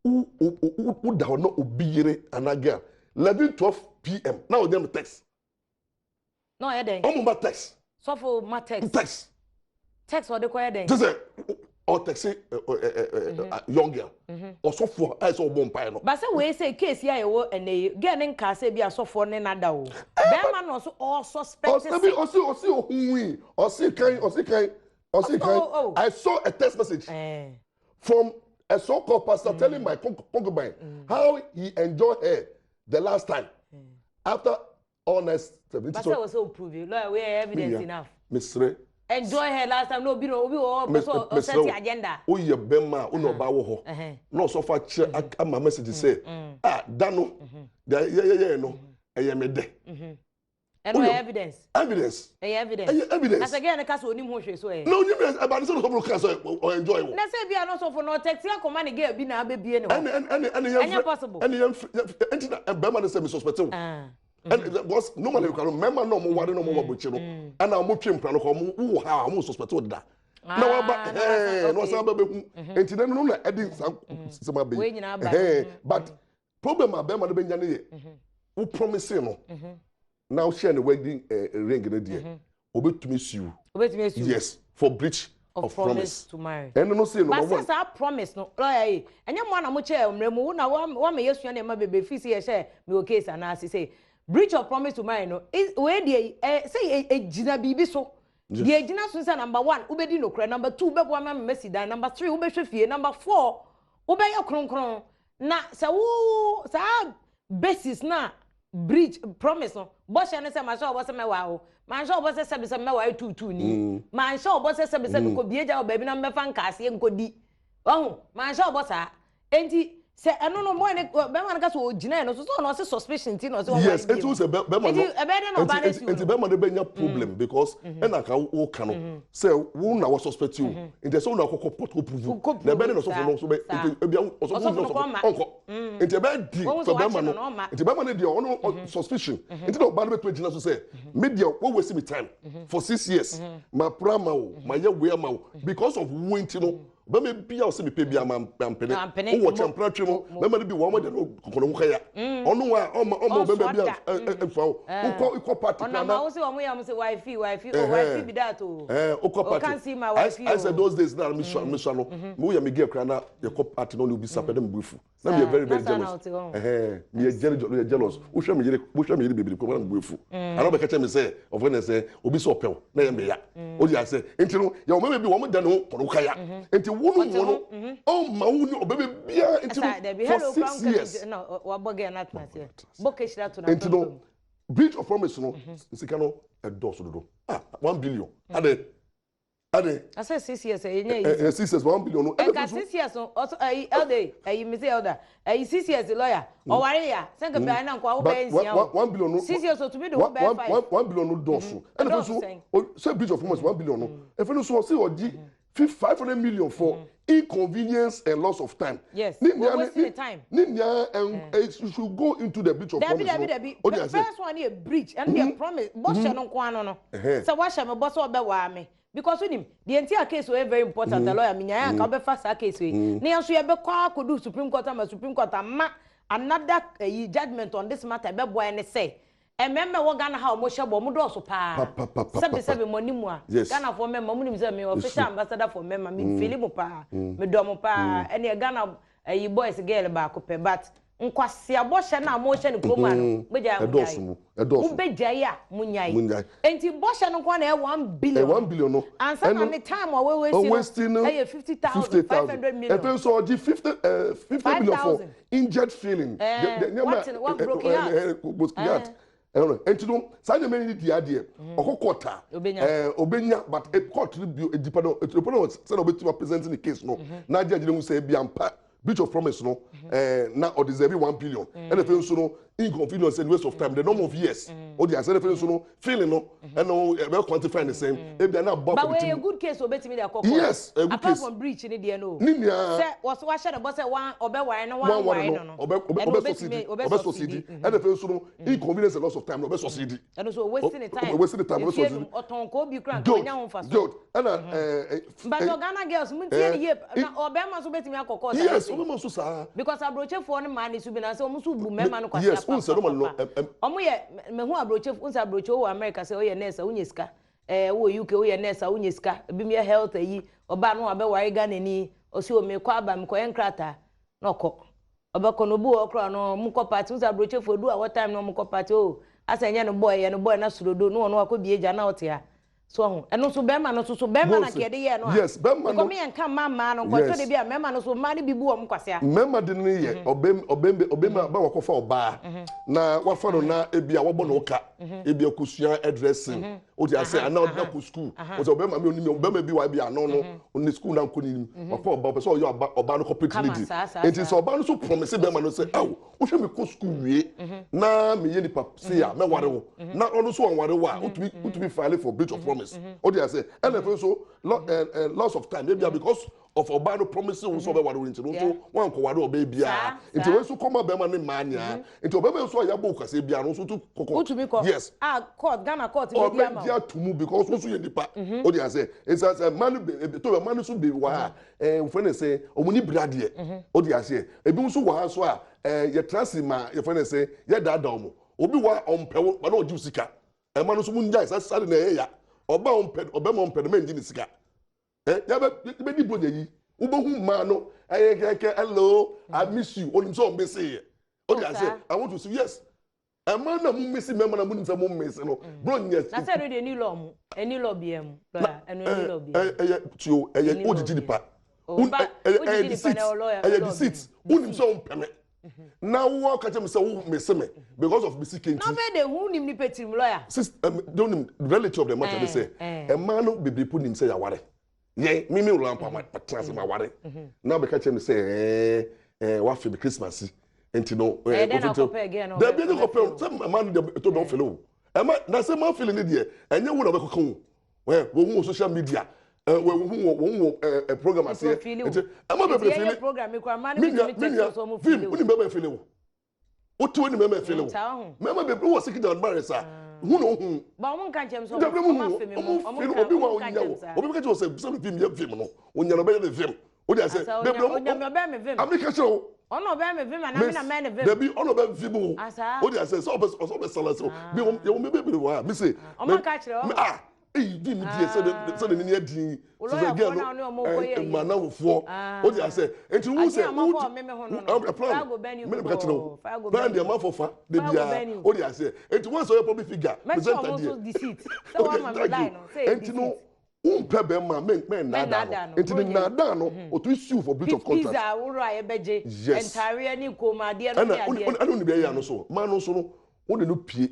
wo da hɔ na obi yere anaa girl 11 12 pm na ɔnyɛ no text. Na ɔyɛ dɛn? Ɔmo ma text. Sɔfo ma text. Text. Text ɔde kɔyɛ dɛn? Te sɛ ɔtexte young girl ɔsɔfoɔ a ɛsɛ ɔbɔ mpaeɛ no. Ba sɛ wei sɛ case yi a yɛwɔ ɛnɛ yi girl ne nkaa sɛ bi asɔfoɔ ne nada o. Bɛrima na ɔso ɔsuspect ɔsɛ bi sɛ. ɔsi ohun yi ɔsi kan ɔsi kan ɔsi kan. Oh, oh. I saw a text message Ɛɛ. from a so-called pastor telling my concubine how he enjoyed her the last time after all night seven. Ba sɛ wɔ sɛ o prove it lawyer wei yɛ evidence enough. Mesrɛ. Enjoy her last time na obi na obi wɔ hɔ ɔpɛ sɛ Mesrɛ ɔsɛte wo. agenda. Woyɛ bɛrima a wo na ɔbaa wɔ hɔ na ɔsɔfo akyerɛ ama message sɛ ah da no deɛ yɛyɛyɛ no ɛyɛ me dɛ. Ɛno Woyɛ- ɛyɛ evidence. Evidence. Ɛyɛ evidence. Ɛyɛ evidence. Na sɛ girl no ka sɛ onim ho hwee so ɛ. Na onim yɛ ɛba ne sɛ ɔsɔfo no ka sɛ ɔ enjoy wɔ. Na sɛ bi a no sɔfo no ɔtɛkti akɔma ne girl bi na abɛbie ne hɔ. Ɛne yɛn Ɛnyɛ possible. Ɛne yɛn fɛ ɛnti na bɛrima no sɛ mi suspect wo. Ah. Ɛne because normally kura no mmarima na ɔmo ware na ɔmo wɔ abɔkye no ɛna ɔmo twe mpira no kɔ ɔmo wɔ ha a ɔmo suspect wo deda. Na waba Ah, na wasan- ɛɛ na wasan aba bɛhu nti na no na ɛde saa sɛm abɛyi. Wei nyinaa aba. Ɛhɛn, but problem a bɛrima no bɛnya ne yɛ wo promise no na wo share ne wedding ring no deɛ obetumi sue. Obetumi esu. Yes, for breach Of of promise promise. to marry. Ɛno no say Ba number sɛ one. saa promise no lawyer yi ɛnyɛ mo ana mo kyɛ mmerɛ mu wo na wama yɛsua nneɛma bebree fi sɛ yɛhyɛ me wɔ case anaase sɛ breach of promise to marry no wei deɛ yi, sɛ ɛgyina biribi so. Deɛ ɛgyina so sɛ number 1 wobɛdi nokorɛ, number 2 wobɛboa ma masi dan, number 3 wobɛhwɛ fie, number 4 wobɛyɛ kronkron. Na sɛ wo saa basis na breach promise no bɔhyɛ no sɛ mahyɛ ɔbɔ sɛ mɛwaa wo, manhyɛ ɔbɔ sɛ sɛbi sɛ mɛwaa tuutuu ni, manhyɛ ɔbɔ sɛ sɛbi sɛ mekɔ gya wɔ baabi na mɛfa nkaaseɛ nkɔdi ɔho, manhyɛ ɔbɔ saa. Enti sɛ ɛno no bɔyɛ ne bɛrima no ka sɛ ɔgyina no so sɛ ɔno ɔse suspicion ti na ɔse ɔware Yes, bio. enti wo sɛ bɛrima no Nti ɛbɛyɛ dɛ na ɔbaa no nti asi wo nti no. bɛrima no bɛnya problem because ɛna ka wo ka no sɛ wo na wɔ suspect you nti ɛsɛ wo na akɔkɔ pɔt kɔ prove Kɔ na ɛbɛyɛ dɛ na prove, ɔsɔfo no so bɛ saa. nti ebi ɔsɔfo Ɔsɔfo no no ɔsɔfo kɔ ma. ɔnkɔ nti ɛbɛyɛ di Wɔn for nso bɛrima wakye no no na ɔma. nti bɛrima no deɛ ɔno suspicion nti na ɔbaa no bɛtumi gyina so sɛ me deɛ wo waste me time for 6 years ma pra ma wo ma yɛ wei ama wo because of wo nti no bɛrima bi a ɔsɛ mepɛ bi ama ampene Ampene. wowɔ kyɛn mpena twe no bɛrima no bi wɔ ɔmo de no kɔkɔnɔ ho kaya ɔno a ɔma Ɔnsoa bɛrima bi da. a ɛmfa wo wokɔ wokɔ party ɔnam kora a na wo sɛ ɔmo yɛ ɔmo sɛ wifey wifey o wifey bi dat o. Wokɔ O party can't see my I wifey I o. said those days na mesua mesua no me woyɛ me girl kora na yɛkɔ party na ɔne obi sapɛ na me bu efu na meyɛ very very Na saa na jealous. wote hɔ. Ɛhɛn, meyɛ jealous, jealous. Wohwɛ me yere, wohwɛ me yere bebree kɔ na me bu efu ana ɔbɛka kyerɛ me sɛ ɔfɔ ne sɛ obi sɛ ɔpɛw na yɛ meya o de asɛ nti no yɛ ɔmɛmɛ bi wɔn da ne ho kɔnɔ kaya nti wo no Ɔte wo ho, no ɔma wo ne ɔbɛbɛ biara nti Ɛsa dabi no for hello 6 kwan years na wabɔ girl na atena aseɛ bɔ kehyira to na nti no breach of promise no sika no ɛdɔɔso dodo. Ah, 1 billion ade ade. Asɛ 6 years ɛyɛ nyɛ ɛ easy. Ɛ 6 years 1 billion no ɛna Ɛnka fi so 6 years no ɔso ɛyi elder ɛyi mi sɛ elder ɛyi 6 years lawyer ɔware ya sɛ nka bɛyɛ na nkɔ awo But bɛyɛ one nsia one o 1 billion no 6 years otumi de wo one bɛyɛ one 5. 1 billion no dɔɔso ɛna Ɛdɔɔso fi so sɛn? sɛ breach of promise 1 billion no efi no so ɔsi ɔgye 500 million for inconvenience and loss of time. Yes, Ni we're nia wasting ni the time. ni nia ɛn ɛ you should go into the breach of Dabi. promise Dabi. no Dabi. o de ase. First one yɛ breach ɛno deɛ promise bɔhyɛ no nko ano no sɛ wahyɛ me bɔ sɛ ɔbɛwaa me because wonim deɛ nti a case wei very important. A lawyer menyaeɛ anka wobɛfa saa case wei na yɛn nso yɛbɛkɔ akɔdu Supreme Court ama Supreme Court ama another judgment on this matter. Ɛbɛboa ne sɛ mmarima ɛwɔ Ghana ha a wɔhyɛ bɔ, wɔn dɔɔso paa. Pa, pa, pa, pa, sɛbi pa, pa. Sɛbi mo anim a Ghanafoɔ mmarima mo nim sɛ me official ambassador for mmarima, me feel mo paa, me dɔ mo paa. Ɛnna Ghana ɛyi boys girl baako pɛ but Nkwasea bɔhyɛ no a mohyɛ no kurom ha no, mobɛgyae a Ɛdɔɔso monnyae? mu, ɛdɔɔso. Mobɛgyae a monnyae? Monnyae. Enti bɔhyɛ no nko ara na ɛyɛ 1 billion Ɛ no. 1 billion no. Ansa na Ɛno ne time a wɔwaste waste no no ɛyɛ 50,000, 50,000. 500 million. Ɛfɛ nso ɔgye 50 million for 5,000. injured feeling. Eh, what what broken heart. Broken heart. Ɛno nti no, saa nneɛma yi di adeɛ ɔkɔ court a, Obenya. Obenya, but court no bio edipa no edipa no sɛ na obetumi present ne case no na agye agyina mu sɛ ebi ampa breach of promise no, na ɔdeserve 1 billion. Ɛna afei nso no, inconvenience and waste of time, the number of years o di ase. Ɛna afei nso no, feeling no, ɛna ɛbɛ quantify the same ebi ana abɔ But akɔ ne wɔyɛ ti mu. Good case obetumi de akɔ court. Yes, a good Apart case. from breach ni deɛ no. Ne nyinaa. Sɛ wɔso wahyɛ ne bɔ sɛ wan ɔbɛware no, one wan ware one no no no. ɔbɛ Ɛno ɔbɛ obetumi succeed ɔbɛ ɔbɛ succeed. succeed. Ɛna afei nso no, inconvenience and loss of time no, ɔbɛ succeed. Ɛno so wasting the time. Wasting the time, ɔbɛ Efie succeed. num ɔtɔn ko bi kura nka Good ɔnya ho nfa so. Good. Ɛna But Ghana girls mu tie ne yie na ɔbɛrima nso betumi akɔ court. Yes, ɔbɛma nso saa. Because aburokyefoɔ no maa ne so bi na sɛ ɔmo nso bu mmarima no kwasi. Yes, n sɛ normal no Ɔmo yɛ mehu aburokye n sɛ aburokye wɔ America sɛ ɔyɛ nurse a wonyɛ sika, wɔ UK woyɛ nurse a wonyɛ sika, ebi mu yɛ health ayi, ɔbaa no abɛware Ghana ni, ɔsi o mekɔ aba mekɔyɛ nkrataa na ɔkɔ, ɔbɛkɔ no obi wɔ hɔ koraa no, ɔmo kɔ party n sɛ aburokyefoɔ du a wɔ time na ɔmo kɔ party o, asɛ ɛnyɛ no boy yɛ no boy na surodo na ɔno akɔ bie gya na ɔte ha so ɔho. Ɛno nso bɛrima no nso so bɛrima na kɛde yɛ no a Yes, bɛrima no because mi yɛ nka mmaa mmaa no nkɔtɔ de bi a mmarima no so mmaa no bi bu wɔn kwasea. Mmarima de no yɛ ɔbɛm ɔbɛm ɔbɛm ba wakɔfa ɔbaa na wafa no na ebi a wɔbɔ no ka ebi akosua hairdressing o ti ase ana ɔde akɔ school o sɛ ɔbɛrima mi onim ɔbɛrima bi wa ebi ano no ɔne school na nkɔ n'anim, wafa ɔbaa, ɔpɛ sɛ ɔyɛ ɔba ɔbaa no corporate Kama, lady. saa, saa, Nti saa. sɛ ɔbaa no so promise bɛrima no sɛ awo wohwɛ mi kɔ school wie na mi yɛ nipa se a mɛware wo, na ɔno nso ɔnware wo a, wotumi file for breach of promise o de ase. Ɛna afei nso loss of time ebi a because of ɔbaa no promise wo sɛ ɔbɛware wo nti no nso wankɔware ɔbaa biara. Nti wɔn nso kɔma bɛrima ne mmaa nyinaa, nti ɔbɛrima nso a yɛabɔ okasa biara no nso tu kɔkɔ. Wotumi kɔ. Yes. A court, Ghana court bɛ di ama Ɔbɛgye wo. ato mu because nso yɛ nipa o de ase. Nsa sɛ mmaa no be to mmaa no nso be wɔ ha wɔfɛ ne sɛ ɔmo ni bira deɛ o de aseɛ. Ebi nso wɔ ha nso a yɛtena se ma yɛfɛ ne sɛ yɛdaadaa ɔmo. Obi wɔ ha ɔmpɛ wo ba na ɔgye wo sika. Ɛma no nso mo ngyae sa sáré na ɛyɛ ya. Ɔba ɔmpɛ ɔbɛma ɔmpɛ no mɛ ngye ne sika. Yabɛ yɛbɛdi bronya yi, wobɛhu mmaa no ɛyɛ kɛkɛ, "Hello, I miss you." Onim sɛ ɔmbɛ se yɛ o de Oh, ase. saa. I want to see, yes, ɛmaa na mo miss mɛma na mo nim sɛ mo miss no bronya. Na sɛ ɛno deɛ ni law mu, ɛni law bia mu, lawyer, ɛno ɛni law bia mu. Ɛyɛ tio, ɛyɛ Ɛni law wogyegye bia. nipa. Oh, Ɛyɛ wogyegye nipa deceit. na ɛwɔ lawyer- Ɛyɛ law deceit. bi mu. Wonim sɛ wompɛ me na wowɔ ka kyerɛ me sɛ wo mese me because of me sika Na nti. ɔbɛ de hu nim nipa tirim, lawyer. Sis, don't nim reality of the matter de sɛ ɛmaa no bebree po nim sɛ yɛaware. Yɛn mimi wura mpa ma tena ase ma ware na bɛka kyerɛ me sɛ wafe me Christmas yi nti no. Ɛyɛ dɛn na ɔkɔpɛ again na Dabi, ɛnyɛ ɔbɛ kɔpɛ o, sɛ mmaa no deɛ ɛtɔ dɔn fele o. Ɛma na sɛ maa fele ne deɛ, ɛnyɛ wo na ɔbɛkɔka o. Wɔn hu wɔ social media, wɔn hu wɔ wɔn wɔ ɛɛ ɛ program aseɛ. Nti ɔfeel o. Nti ɛma bebree Nti yɛyɛ feel. Program yi koraa mmaa no Mi bi nua tumi mi text nua sɛ ɔmo fim feel o. Wonim bɛrima feel o, wotu wonim bɛrima feel o. Saa ho. Mɛma bebree wɔ secret admirers a hu na ohu. Ba ɔmo nka nkyɛn sɛ Dabi ɔmo mu ɔmo hu afe mi ɔmo mo ɔmo feel nka obi wa ɔmo nka onya nkyɛn wo saa. Obi bɛka kyerɛ wo sɛ mi fim yɛ fim no onya no bɛyɛ ne fim o de ase. Asa onya Bebree onya mi ɔbɛn mi vim. Ami ka kyerɛ wo. Ɔno ɔbɛn mi vim ana mi na mɛn ne vim. Dabi, ɔno bɛ fim o. Asa. O de ase sɛ ɔbɛ ɔsɛ ɔbɛ sala sɛ bi wɔn yɛ wɔn bebree wɔ ha mi se. Ɔmo aka kyerɛ ɔmo. Ah, eyi di mi diɛ sɛ de ni yɛ din. Wo sɛ lawyer girl foɔ na ɔne ɔmo kɔ yɛ no yi. Mmanawfoɔ o de ase nti wo Ade sɛ a ɔmo afɔ ɔmeme ho no. wo plan Fire go burn you mi ka kyerɛ wo. people. Fire go Plan burn deɛ you. manfɔ fa de Fire go bia burn you. o de ase nti wɔn sɛ ɔyɛ public figure Mɛkyerɛ presenter ɔmo nso deɛ. deceit. Sɛ wɔn ama mi line no sɛ ɛyɛ Nti no deceit. wompɛ bɛrima mɛ Mɛ nnaadaa nnaadaa no no. nti ne nnaadaa no otumi sue for breach of contract. Pizza aworo a yɛbɛgye. Yes. Ntaareɛ ne kɔnmuadeɛ no ne Ɛna adeɛ. ɛna onim ɛyɛ ano so maa no nso no, wode no pie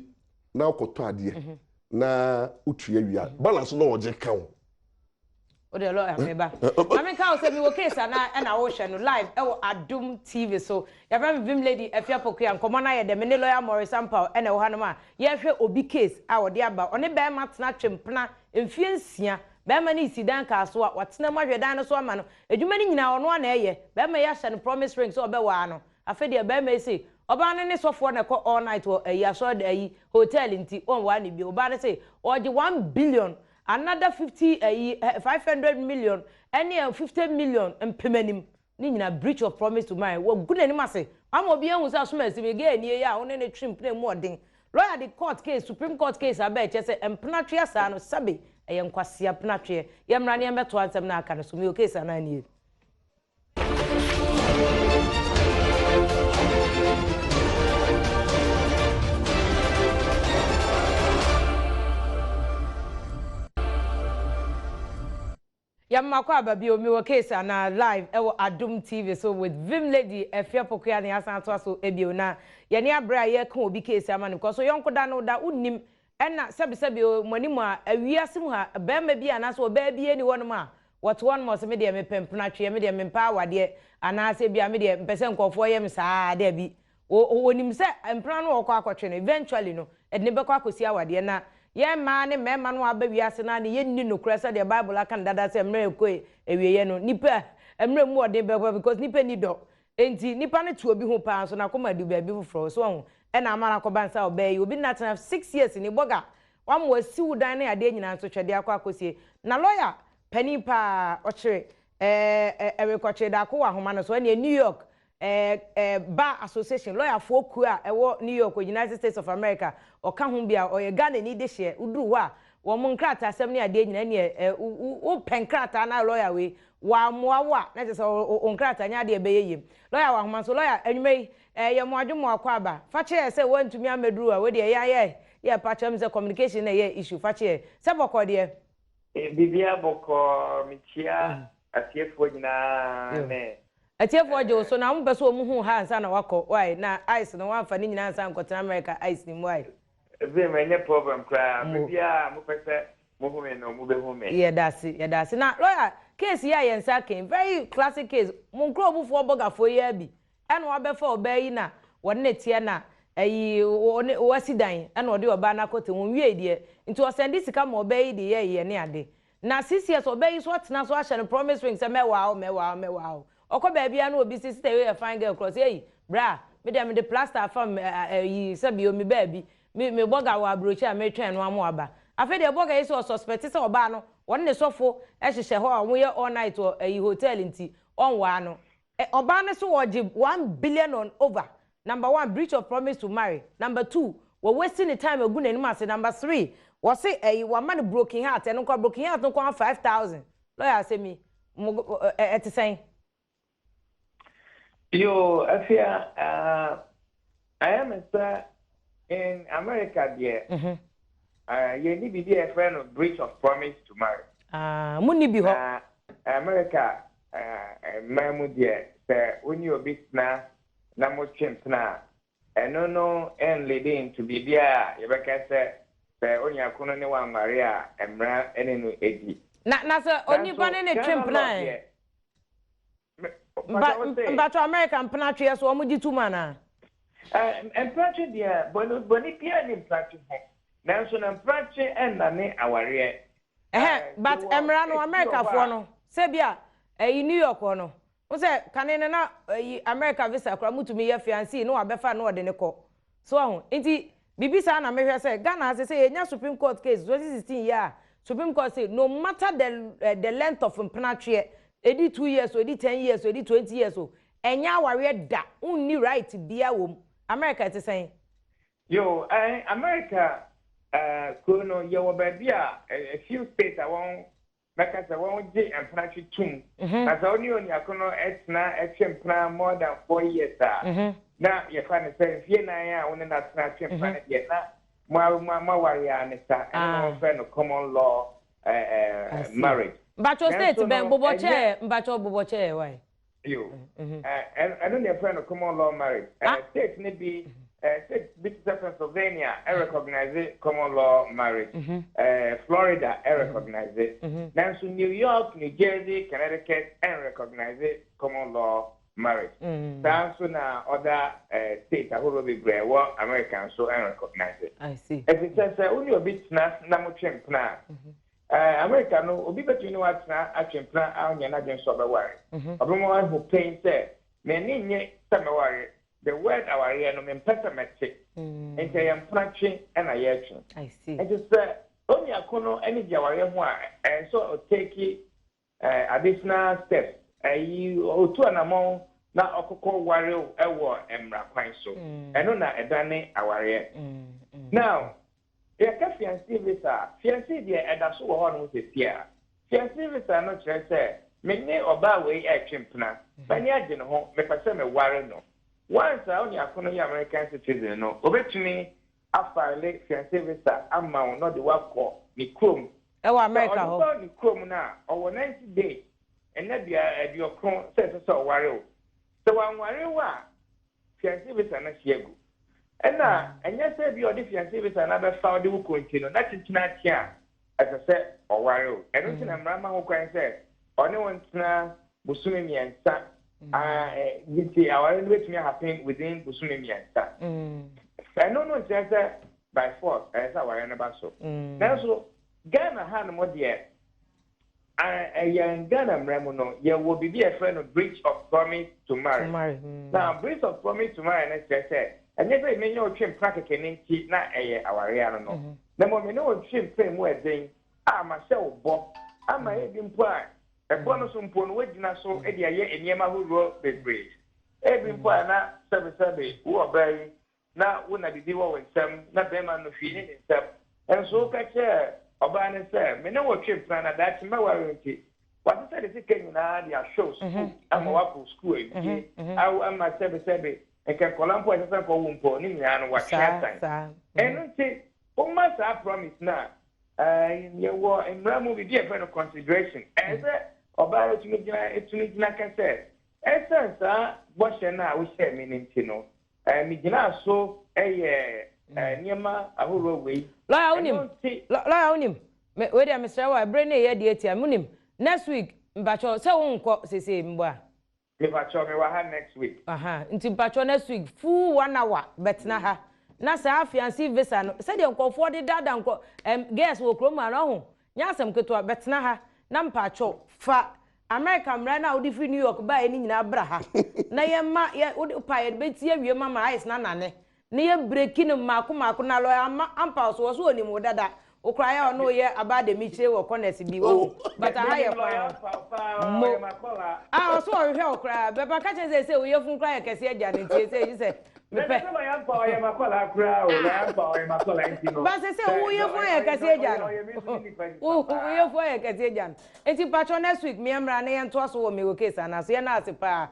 na akɔtɔ adeɛ na wotua wia balance na ɔgye ka wo. O de lawyer meba. Maame ka wo sɛ mewɔ case ana ɛna wohwɛ no live ɛwɔ Adom TV so. Yɛfrɛ me Vim Lady Afia Pokuya. Nkɔmmɔ no ayɛ dɛ. Me ne lawyer Maurice Ampaw ɛna ɛwɔ hanom a yɛhwɛ obi case a wɔde aba. Ɔne bɛrima tena twempena mfie 6. Bɛrima no si dan kaa so a watena mu ahwɛ dan no so ama no. Adwuma no nyinaa ɔno ana ɛyɛ. Bɛrima yi ahyɛ no promise ring sɛ ɔbɛwaa no. Afei deɛ bɛrima yi se ɔbaa no ne sɔfoɔ na ɛkɔ all night wɔ ayi asɔre ayi hotel nti ɔnwaa ne bio. Ɔbaa no se ɔgye 1 billion, another 50 ayi 500 million ɛne 50 million mpemanim ne nyinaa breach of promise to marry. Wɔgu n'anim ase ama obi ehu sɛ asoma esi mi gay nie yɛ a ɔne ne twe mpena mu ɔden. Lawyer de court case, Supreme Court case aba ɛkyɛ sɛ mpenatweɛ saa no sɛbe ɛyɛ nkwasea mpenatweɛ. Yɛmmra ne yɛmmɛtoa nsɛm no aka no so. Mi o case anaa nie. Yɛma kɔ aba bio. Mewɔ Case Anaa live ɛwɔ Adom TV so with Vim Lady Afia Pokuaa na yɛasan atoa so bio. Na yɛne aberɛ a yɛreka obi case ama no because ɔyɔnko da no da wonnim. Ɛna sɛbesɛbe o, mo anim a wiase mu ha barima bi anaasɛ ɔbaa bi ɛni hɔnom a wɔte hɔnom a ɔsɛ me deɛ mepɛ mpenatweɛ, me deɛ mempɛ awadeɛ, anaasɛ ebia me deɛ mpɛ sɛ nkurɔfoɔ yɛ me saa. Daabi, wɔnim sɛ mpena no a ɔkɔ akɔtwe no, eventually no, ɛde no bɛkɔ akɔsi awadeɛ. Na yɛn mmaa ne mmarima no a aba wiase no ara ne yɛnni nokorɛ sɛdeɛ Bible aka no dada sɛ mmerɛ rekɔ awieɛ no, nnipa mmerɛ mu ɔden bɛba because nnipa nni dɔ. Enti nnipa no te obi ho paa nso n'akoma adu baabi foforɔ. So wahu? Ɛna ama no akɔba nsa ɔbaa yi, obi nna tena 6 years ni bɔga, wama wasi wo dan ne adeɛ nyinaa nso twɛdeɛ akɔ akɔsie. Na lawyer panin paa ɔkyerɛ ɛɛ ɛrekɔkyerɛ daako wɔ ahoma no so, ɛneɛ New York Bar Association lɔyafoɔ kuo a ɛwɔ New York, United States of America, ɔka ho bi a ɔyɛ Ghana ni de hyeɛ. Woduru hɔ a, wɔn nkrataa asɛm ne adeɛ nyinaa neɛ wopɛ nkrataa na lɔya wei wɔamoa wo a, na kyerɛ sɛ wo nkrataa nyɛ adeɛ ɛbɛyɛ yie. Lɔya wɔ ahoma so. Lɔya, anwummerɛ yi yɛ mo adwo mo akɔ aba. Fa kyerɛ sɛ woantumi ammɛduru a, wedeɛ yɛayɛ yɛ pa kyerɛ m sɛ communication na ɛyɛ issue. Fa kyerɛ sɛ bɔkɔ deɛ. Biribiara bɔkɔɔ, mekyia atiefoɔ nyinaa ne. Atiefoɔ gye wo so na wɔn pɛ sɛ wɔn hu ha ansa na wakɔ wae na ice no wɔamfa ne nyinaa ansa nkɔtena America ice ni mu wae. Vim, ɛnyɛ problem koraa. Biribiara a mopɛ sɛ mohu me no, mobɛhu me. Yɛda ase, yɛda ase. Na lawyer, case yi a yɛn nsa kan, very classic case, mo nkurɔfoɔ bɔgafoɔ yi abi ɛna wabɛfa ɔbaa yi na wɔne ne teɛ na ɛyi wɔne wɔasi dan ɛna ɔde ɔbaa no akɔte wɔn wie deɛ nti ɔsɛnde sika ma ɔbaa yi de yɛ yɛ ne ade. Na 6 years ɔbaa yi so atena so ahyɛ no promise ring sɛ mɛwaa wo, mɛwaa wo, mɛwaa wo. Ɔkɔ baabi a na obi si sister yi yɛ fine girl korɔ sɛ eyi bra, me deɛ mede plaster afam ɛyi sɛ bio me baabi me bɔga wɔ aburokyi a metwɛn no ama aba. Afei deɛ bɔga yi sɛ ɔsuspect sɛ ɔbaa no wɔne ne sɔfo ɛhyehyɛ hɔ a wɔyɛ all night wɔ ɛyi hotel nti ɔnwaa no. Ɔbaa no so wɔgye 1 billion on over. Number one, breach of promise to marry. Number two, wɔ waste ne time agu n'anim ase. Number three, wɔse ɛyi wama no broken heart. Ɛno nkɔ broken heart no kɔ 5,000. Lawyer, asɛm yi mo ɛ ɛte sɛn? Yo, Afia, ɛyɛ me sɛ in America deɛ, yɛnni biribi a yɛfrɛ no breach of promise to marry. Ah, mo ni bi hɔ. Na America mmaa mu deɛ, sɛ wo ne obi tena na motwe mpena a, ɛno no ɛnlead into biribi a yɛbɛka sɛ oniako no ne wanware a mmara ne no edi. Na sɛ onipa ne ne twe mpena ɛ? Mpatwa, America mpena tweɛ so wɔn gye tum anaa? Mpratwe deɛ, bɔne biara ne mpratwe ho, nanso na mpratwe ɛnnane awareɛ. Ɛhɛ, but mmara no, Americafoɔ no, sɛ bi a ɛyi New York hɔ no n sɛ kane no na ɛyi America visa koraa mutumi yɛ fiancé na wabɛfa na ɔde ne kɔ so ɔho. Nti biribi saa na mehwɛ sɛ Ghana ase sɛ yɛnya Supreme Court case 2016 yɛ a, Supreme Court say no matter the length of mpenatweɛ, edi 2 years o, edi 10 years o, edi 20 years o, ɛnyɛ awareɛ da, wonni right bia wɔ mu. America ɛte sɛn? Yo, America kuro no, yɛwɔ baabi a a few states a wɔn bɛka sɛ wɔn gye mpenatwe tum na sɛ wɔne oniako no tena twe mpena more than 4 years a, na yɛfa no sɛ mfie 4 a wɔne no atena twe mpena no deɛ, na mo aware a ne sa. Ɛno na wɔfrɛ no common law marriage. Mpatwɔ, state bɛn? Bobɔ kyɛɛ, mpatwɔ, bobɔ kyɛɛ wae. Yo, ɛno na yɛfrɛ no common law marriage. State ne bi, state bi te sɛ Pennsylvania ɛrecognize common law marriage, Florida ɛrecognize, nanso New York, New Jersey, Connecticut ɛnrecognize common law marriage. Saa nso na other state ahorow bebree ɛwɔ America nso ɛnrecognize. Ɛfi sɛ wo ne obi tena na motwe mpena a, America no, obi bɛtumi ne watena atwe mpena a ɔnyɛ n'adwene sɛ ɔbɛware. Ɔbɛma wahu pɛn sɛ m'ani nye sɛ mɛware. The word awareɛ no, mempɛ sɛ mɛte. Nti ɛyɛ mpena twe ɛna yɛretwe. Nti sɛ oniako no ani gye awareɛ ho a, ɛyɛ sɛ ɔtake additional steps, ɛyi otu anammɔn na ɔkɔkɔ ware ɛwɔ mmara kwan so. Ɛno na ɛda ne awareɛ. Now, yɛka fiancé visa. Fiancé deɛ, ɛda so wɔ hɔ nom sɛsi a. Fiancé visa no kyerɛ sɛ me ne ɔbaa wei ɛretwe mpena, m'ani agye ne ho, mepɛ sɛ meware no. Once a oniako no yɛ American citizen no, obetumi afile fiancé visa ama wo na ɔde wakɔ ne kurom. Ɛwɔ Sɛ America ɔde hɔ. ba ne kurom no a, ɔwɔ 90 days, ɛnna bia 90 sɛ ɛsɛ sɛ ɔware wo. Sɛ wanware wo a, fiancé visa no hye agu. Ɛna ɛnyɛ sɛ bi a ɔde fiancé visa no abɛfa ɔde wo kɔ nti no, na kyenkyena akye a ɛsɛ sɛ ɔware wo. Ɛno nti na mmara ma ho kwan sɛ ɔne wo ntena bosome 3. Nti aware no bɛtumi happen within bosome 3. Ɛno no nkyerɛ sɛ by force ɛyɛ sɛ aware no ba so. Nanso Ghana ha nom deɛ, ɛyɛ Ghana mmara mu no, yɛwɔ biribi a yɛfrɛ no breach of promise to marry. To marry. Na breach of promise to marry no kyerɛ sɛ ɛnyɛ sɛ menyɛ otwe mpena kɛkɛ ne nti na ɛyɛ awareɛ ano no. Na mmom me ne wo ntwe mpena mu ɛden a mahyɛ wo bɔ ama ebi mpo a ɛbɔ no so mpo no woagyina so de ayɛ nneɛma ahoroɔ bebree. Ebi mpo a na sɛbesɛbe wo ɔbaa yi na wo na biribi wɔ wo nsam na bɛrima no hwee ne ne nsam. Nso woka kyerɛ ɔbaa no sɛ me ne wo twe mpena na daakye mɛware nti, wasesa de sika nyinaa de ahwɛ wo sukuu ama woakɔ sukuu awie awo ama sɛbesɛbe nka nkɔla mpo a ɛsɛ sɛ nkɔwo mpo ne nyinaa no watwe asan. Ɛno nti woma saa promise no a, yɛwɔ mmara mu biribi a yɛfrɛ no consideration. Ɛyɛ sɛ ɔbaa no tumi gyina ka sɛ ɛsiane saa bɔhyɛ no a wohyɛɛ me no nti no, megyinaa so yɛ nneɛma ahorow wei. Lawyer, wonim, lawyer, wonim, wei deɛ mesrɛ wo a, ɛberɛ ne ɛyɛ deɛ tia, monim, next week, mpakyɛw, sɛ wonkɔ seesei mbɔ a? Mepakyɛw, mewɔ ha next week. Aha, nti mpakyɛw next week, full one hour bɛtena ha. Na saa fiancé visa no, sɛdeɛ nkɔfoɔ de dada nkɔ, girls wɔ kurom ha no, ɔho, nyɛ asɛm ketewa, bɛtena ha, na mpakyɛw, fa America mmara no a wode firi New York baeɛ no nyinaa bra ha. Na yɛma, yɛ, wode pa yɛde bɛti awie ma ma ayɛ na nane. Na yɛ break no mmaako mmaako na lawyer ama ampa so wɔ so onim wo dada. Wo koraa yɛ ɔno yɛ aba de mi kyerɛ wɔ corners bi wɔ. But aha yɛ kwan mo. Ah, ɔso ɔhwehwɛ wo koraa. Bɛpa ka kyerɛ sɛ sɛ wo yɛfun koraa yɛ kɛse agya no nti sɛ yi sɛ mepɛ. Ba sɛ sɛ wo yɛfun ayɛ kɛse agya no. Wo yɛfun ayɛ kɛse agya no. Nti patro, next week me mmra na yɛntoa so wɔ me case ana so yɛ na ase paa.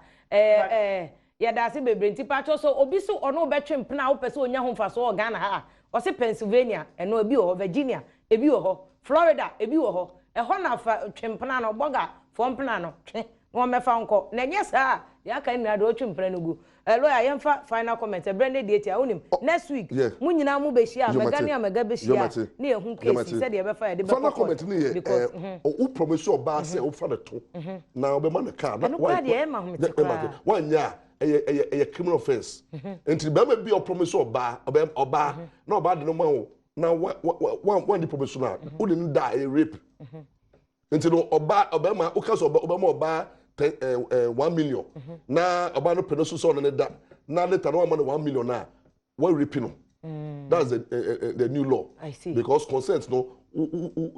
Yɛda ase bebree. Nti patro, so obi so ɔno bɛtwe mpena a wopɛ sɛ onya ho mfaso wɔ Ghana ha a, ɔse Pennsylvania ɛno ebi wɔ hɔ, Virginia ebi wɔ hɔ, Florida ebi wɔ hɔ. Ɛhɔ na fa twe mpena no, bɔga fɔ mpena no twe na wɔmmɛfa nkɔ. Na ɛnyɛ saa a, deɛ aka nyinaa deɛ ɔtwe mpena no gu. Lawyer, yɛmfa final comment ɛberɛ ne deɛ tia. Wonim, next week mo nyinaa mo bɛhyia a, mɛga ne amɛga bɛhyia ne yɛhu case sɛdeɛ ɛbɛfa yɛde bɛkɔ Final comment ne yɛ because wo promise ɔbaa sɛ wofa ne to na wobɛma ne car na Ɛno koraa deɛ ɛma ahomete koraa. wanyɛ a, ɛyɛ criminal offence. Nti bɛrima bi a ɔpromise ɔbaa ɔbaa na ɔbaa de no ma wo na wa wa wa wandi promise no a, wode no da a, ɛyɛ rape. Nti no ɔbaa ɔbɛrima woka sɛ ɔbɛma ɔbaa 10 ɛɛ ɛɛ 1 million na ɔbaa no pɛ no so sɛ ɔne ne da na later na wama no 1 million a, wa rape no. That's the new law. I see. Because consent no wo wo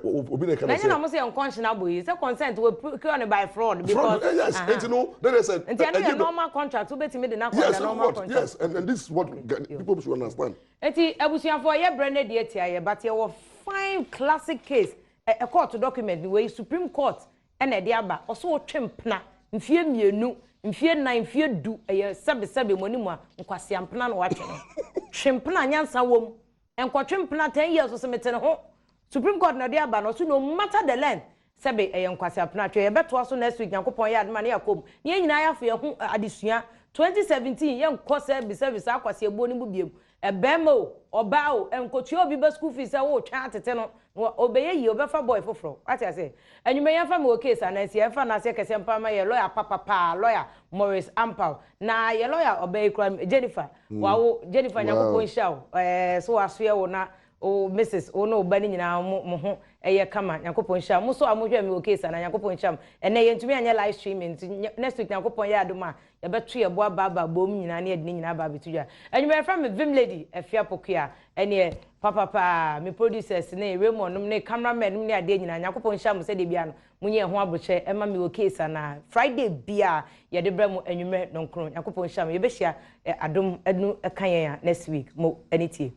wo obi na Na ɛka na nyɛ na sɛ mo sɛ unconscionable yi sɛ consent wɔ procure no by fraud because fraud, yes. Nti no then they said Nti ɛno yɛ normal contract, wobɛtumi de na kɔ yes under normal what contract. Yes, and this is what people should understand. Nti abusuafoɔ, yɛ brɛ ne deɛ tia yɛ, but yɛwɔ fine classic case, ɛ court document ni wei, Supreme Court ɛna ɛde aba. Ɔso wotwe mpena mfie 2, mfie 4, mfie 10, ɛyɛ sɛbesɛbe mo anim a nkwasea mpena na watwe no. Twe mpena nyansa wɔ mu, nkɔtwe mpena 10 years so mete ne ho. Supreme Court na ɛde aba no, ɔso no matter the length, sɛbe ɛyɛ nkwasea mpena twɛ. Yɛbɛtoa so next week, Nyankopɔn yɛ adoma ne yɛakɔ mu ne yɛn nyinaa yɛafo yɛn ho adesua 2017. Yɛnkɔ sɛ bisɛbisa akwasi ebuo no mu biem. Ɛbɛrima o, ɔbaa o, nkotua obi bɛ school fees sɛ wɔretwɛn atete no na ɔbɛyɛ yie, ɔbɛfa boy foforɔ wate ase. Enyuma yɛmfa mi wɔ case anansi yɛmfa n'ase kɛseɛ mpa ma yɛ lawyer papapaa, Lawyer Maurice Ampaw. Na yɛ lawyer ɔbɛn yi kura Jennifer wawo Jennifer. Nyankopɔn nhyira wo so wasoɛ wo na o Mrs wo ne wo ba ne nyinaa mo ho ɛyɛ kama. Nyankopɔn nhyira mo so a mohwɛ mi wɔ case ana. Nyankopɔn nhyira mo. Ɛnɛ yɛntumi anyɛ live streaming, nti next week Nyankopɔn yɛ adom a, yɛbɛto yɛ bo abaaba bom nyinaa ne yɛde ne nyinaa aba abɛto dwa. Anwummerɛ yɛfrɛ me Vim Lady Afia Pokua. Ɛneɛ papapaa, me producers ne Raymond nom ne cameraman nom ne adeɛ nyinaa, Nyankopɔn nhyira mo. Sɛdeɛ bia no monyɛ ɛho abokyɛ ɛma me wɔ case anaa Friday bia yɛde brɛ mo anwummerɛ 9. Nyankopɔn nhyira mo. Yɛbɛhyia adom ɛnu ɛka yɛn a next week mo ɛne tie.